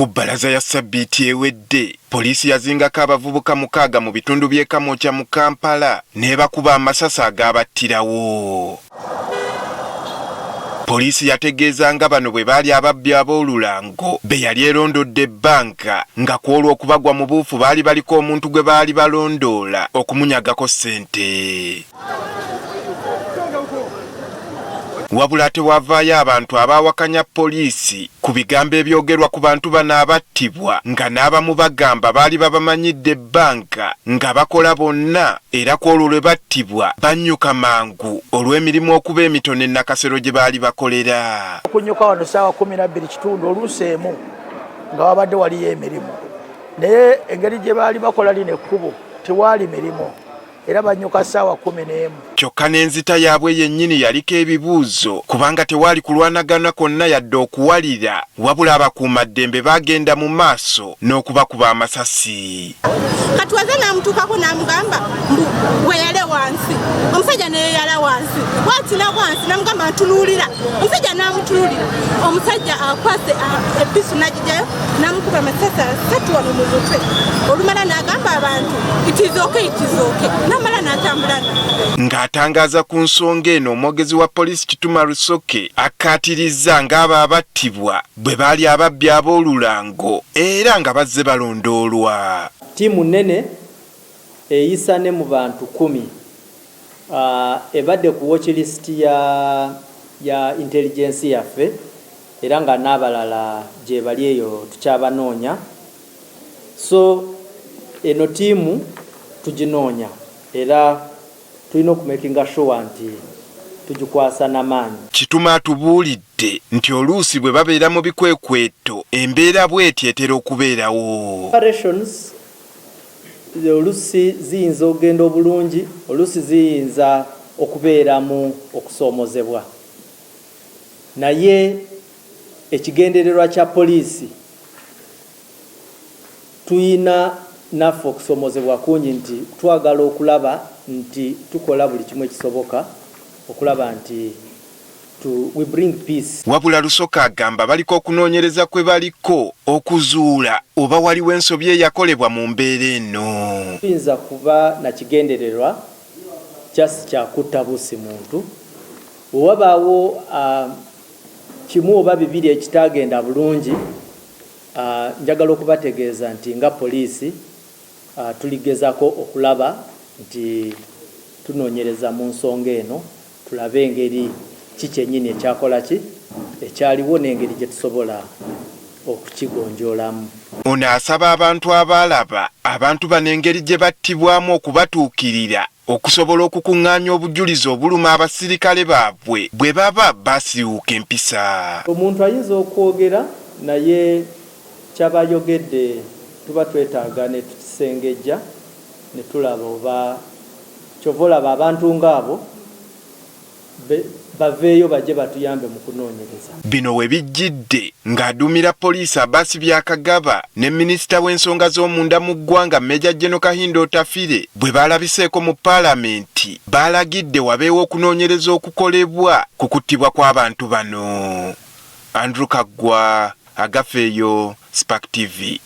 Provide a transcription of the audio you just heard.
Ku bbalaza ya ssabbiiti ewedde, poliisi yazingako abavubuka mukaaga mu bitundu by'e Kamwokya mu Kampala n'ebakuba amasasi agaabattirawo. Poliisi yategeeza nga bano bwe baali ababbi ab'olulango be yali erondodde ebbanga nga ku olwo okubagwa mu buufu baali baliko omuntu gwe baali balondoola okumunyagako ssente. Wabula ate wavaayo abantu abaawakanya poliisi ku bigambo ebyogerwa ku bantu bano abattibwa nga n'abamu bagamba baali babamanyidde ebbanga nga bakola bonna era ku olwo lwe battibwa bannyuka mangu olw'emirimu okuba emitono e Nakasero gye baali bakolera. Okunyuka wano ssaawa 12 kitundu, oluusi 1, nga wabadde waliyo emirimu, naye engeri gye baali bakola lino ekkubo tewaali mirimu era banyuka ssaawa 11. Kyokka n'enzita yaabwe yennyini yaliko ebibuuzo kubanga tewaali kulwanagana kwonna yadde okuwalira, wabula abakuumaddembe baagenda mu maaso n'okubakuba amasasi. Kati waze n'amutuukako n'amugamba mbu weyale wansi. Omusajja neyeyala wansi bwati wansi, n'amugamba ntunuulira. Omusajja n'amutunuulira. Omusajja akwase episu n'agijjayo n'amukuba amasasi asatu wano mu mutwe. Olumala n'agamba abantu, "It is okay, it is okay," n'amala n'atambula. Ng'atangaaza ku nsonga eno, omwogezi wa poliisi Kituma Rusoke akkaatirizza ng'abo abattibwa bwe baali ababbi ab'olulango era nga bazze balondoolwa. Ttiimu nnene eyisa ne mu bantu 10 ebadde ku watch list ya intelligence yaffe, era nga n'abalala gye bali eyo tukyabanoonya. So eno ttiimu tuginoonya era tulina okumakinga sure nti tugikwasa n'amaanyi. Kituma atubuulidde nti oluusi bwe babeera mu bikwekweto embeera bw'eti etera okubeerawo. Operations oluusi ziyinza okugenda obulungi, oluusi ziyinza okubeeramu okusoomozebwa, naye ekigendererwa kya poliisi, tuyina naffe okusoomozebwa kungi nti twagala okulaba nti tukola buli kimu ekisoboka okulaba nti we bring peace. Wabula Rusoke agamba baliko okunoonyereza kwe baliko okuzuula oba waliwo ensobi eyakolebwa mu mbeera eno. Tuyinza kuba na kigendererwa kyasi kyakutta busi muntu. Bwe wabaawo kimu oba bibiri ekitagenda bulungi, njagala okubategeeza nti nga poliisi tuligezaako okulaba nti tunoonyereza mu nsonga eno, tulabe engeri ki kyennyini ekyakola ki ekyaliwo n'engeri gye tusobola okukigonjoolamu. Ono asaba abantu abaalaba abantu bano engeri gye battibwamu okubatuukirira okusobola okukuŋŋaanya obujulizi obuluma abasirikale baabwe bwe baba basiiwuuka empisa. Omuntu ayinza okwogera, naye kyaba ayogedde tuba twetaaga ne tukisengejja ne tulaba oba kyova olaba abantu ng'abo baveeyo bajje batuyambe mu kunoonyereza. Bino we bijjidde ng'aduumira poliisi Abasi Byakagaba ne minisita w'ensonga z'omunda mu ggwanga Meja General Kahinda Otafire bwe baalabiseeko mu paalamenti, baalagidde wabeewo okunoonyereza okukolebwa ku kuttibwa kw'abantu bano. Andrew Kaggwa, Agafeeyo, Spark TV.